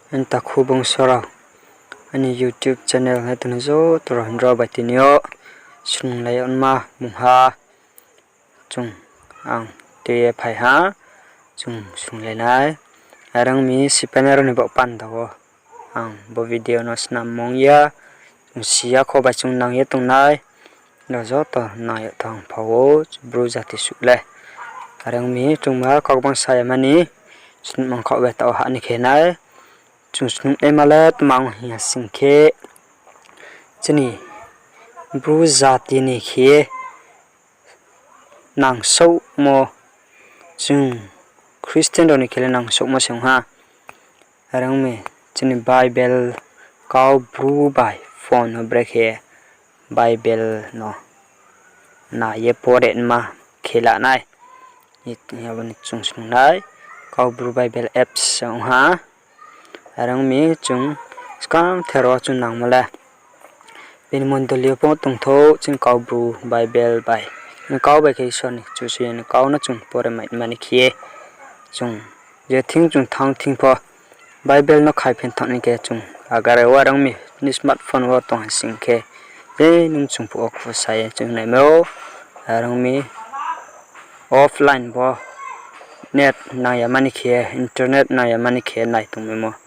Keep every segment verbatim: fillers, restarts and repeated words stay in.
Ang takhu bongso rao, aini YouTube channel nai tongnai joto rao bai tini yo snunglai yagma mungha chung ang tui ye phai ha, chung snunglai nai. Are ong mi sipainai rao ni baoh panda wo ang bo video no snam mong ya, chung si ya kho bai chung nang ye tongnai rao joto nang yag thang pha ou, Bru jati suh le. Are ong mi chungma kau bangsa ya mani, snunng mangkhaoh bai taoh wo hah ni khe nai. Chung snunng naima le tma ong hing ya sing khe, chini Bru jati ni khe nangsouhmo, chung Christian rao ni khe le nangsouhmo se ong ha. Are ong mi chini Bible kau Bru bai phone wo brekhe Bible no nai ye pore nma khe la nai. Abo ni chung snunng nai, kau Bru Bible apps ong ha. Are ong mi chung skang ther wo chung nangmo le bini mondoli yo pho tongthou chini kau Bru Bible bai. Kau bai khe Isor ni Kchusoyang ni kau no chung pore mai mani khe ye chung je thing chung thanng thing pho Bible no khai phin thanng ni khe chung agare wo are ong mi ni smartphone wo tong ha sing khe je nung chung phuh wo khusa ye chung naimai ou. Are ong mi offline bo net nang ya mani khe, internet nang ya mani khe nai tongmaimo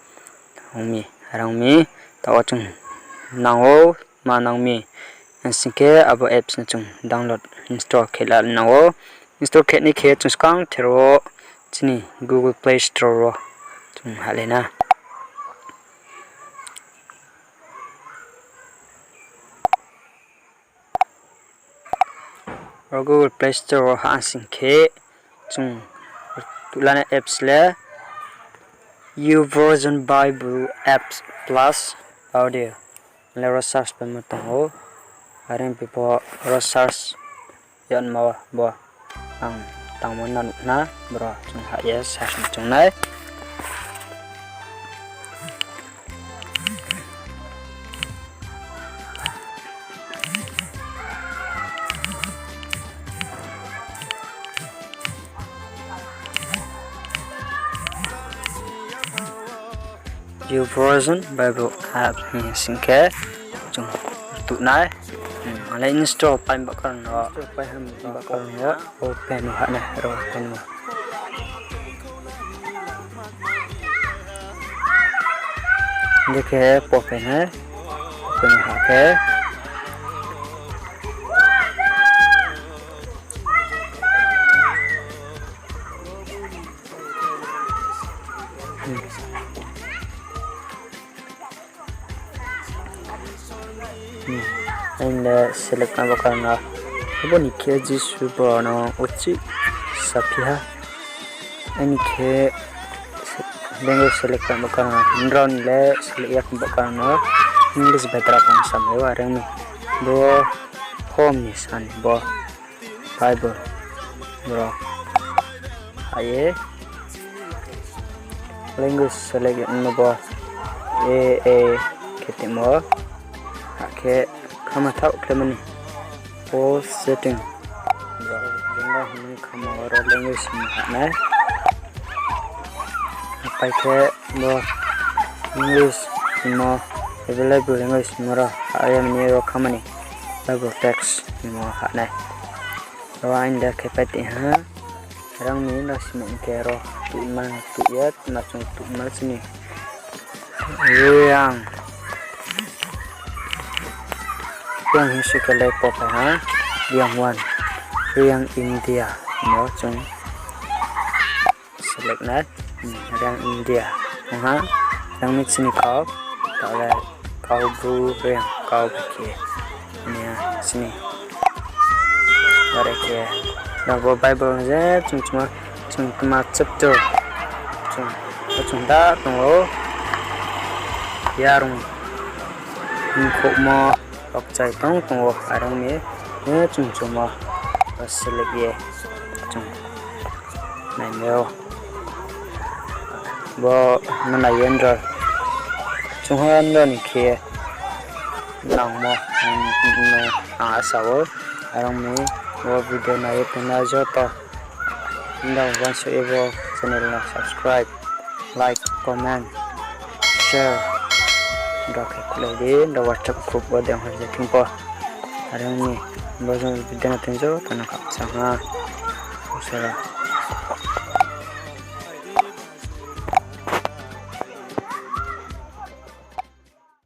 ong mi. Are ong mi taoh wo chung nang ou, ma nang mi. Ang sing khe abo apps no chung download, install khe la nang ou. Install khe ni khe chung skang ther wo chini Google Play Store wo chung hahlai na. Ro Google Play Store wo hah sing khe chung tuh lanai apps le YouVersion Bible Apps Plus Audio le ro search paimo tong ou. Are ong phi pho ro search yagmo bo ang tangmo no nuh na, bro chung hah ye search ni chung nai. YouVersion Bible app hing sing khe chung tuh nai. Ale install pai ba karon no, open wo hah nai, ro open wo. Hing khe open nai, open hah khe. Aini le select na bo karon no. Abo ni khe Jisu bo no uchih saphi ha. Aini khe language select na bo karon no. Nrao ni le select ya bo karon no. English bai dra pho samai ou are ong mi. Bo home ni sa ni bo Bible. Bro. Hah ye. Language select no bo. A, A khe timo. Hah khe khama thaoh khe mani. All setting. Bro, jengga hing khama oro language hing hah nai. Pai khe bo English hingmo, available language hingmo ro hah ye mani ro khamani Bible text hingmo hah nai. Ro aini le khe pai ti ha. Rang ni no sima hing khe ro tuhma tuh ye, tma chung tuhma chini. Reang. Reang hing si khe le po phai ha. Reang one. Reang India. No chung select nai. Hmm, Reang India. Ong ha. Reang ni chini kau. Taoh le kau Bru Reang kau bai khe. Ni ha, chini. Are khe, nang bo Bible je chung chuma, chung tma chapter. Chung, chung da tong ou. Yarung. Hingkhouhmo, rokchai tong tong ou. Arong ni, e chung chuma. Select ye. Chung. Nai mi ou. Bo no nai ye nrao. Chungha nrao ni khe nangmo, ang asa ou. Arong ni bo video nai ye tongnai joto nrao uaingsouh ye bo channel no subscribe, like, comment, share. Nrao khe khuhlai di, nrao WhatsApp group wo deng hor je thing pho. Are ong mi, bo jang video no tini joto no khakchang ha. Sara.